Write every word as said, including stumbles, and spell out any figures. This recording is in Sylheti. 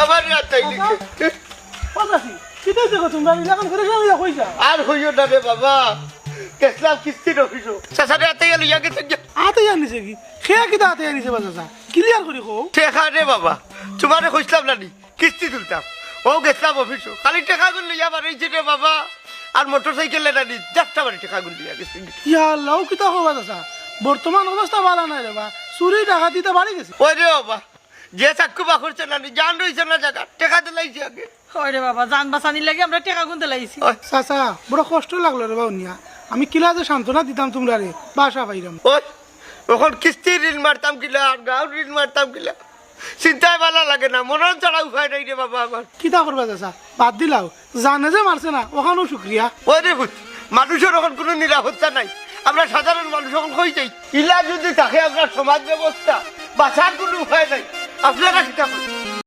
আমার আর তাই লিখে। ও চাচি, কিতা অইছে গো তুমরার? ইলাখান করি কেনে কইছো? আর কইও না রে বাবা, গেছলাম কিস্তির অফিসো। চাচারে আতাইয়া লইয়া গেছে গিয়া। আতাইয়া নিছে কি? কে কিতা আতাইয়া নিছে বা চাচা? Clear করি কও। টেকা রে বাবা, তুমারে কইছলাম না নি, কিস্তি তুলতাম। অউ গেছলাম অফিসো, খালি টেকাগুন লইয়া বারইছে রে বাবা। আর মোটরসাইকেলে না নি, যাত্রা বাড়ি টেকাগুন লইয়া গেছে। ইয়া আল্লাহ, অউ কিতা কও বা চাচা? বর্তমান অবস্থা ভালা নায় রে বা, চুরি ডাকাতি তো বাড়ি গেছে। ওই রে বাবা, যে চাক্কু বাকরছে না নি, জান রইছে না জাগাত, টেকা দিলাইছে আগে। ওরে বাবা, জান বাঁচানির লাগি আমরা টেকাগুন দিলাইছি। ওই, চাচা, বড় কষ্ট লাগলো রে বা হুনিয়া। আমি কিলা যে সান্ত্বনা দিতাম তুমরারে, ভাষা পাইরাম না। ওই, অখন কিস্তির ঋণ মারতাম কিলা, আর গাউর ঋণ মারতাম কিলা, চিন্তায় ভালা লাগে না, মরণ ছাড়া উপায় নাই রে বাবা আমার। কিতা করবা চাচা, বাদ দিলাও, জানে যে মারছে না, অখানও শুক্রিয়া। ওই রে পুত, মানুষর অখন কুনু নিরাপত্তা নাই, আমরা সাধারণ মানুষ অখন কই যাই? ইলা যুদি থাকে আমরার সমাজ ব্যবস্থা, বাঁচার কুনু উপায় নাই। আপনারা কিতা করইন?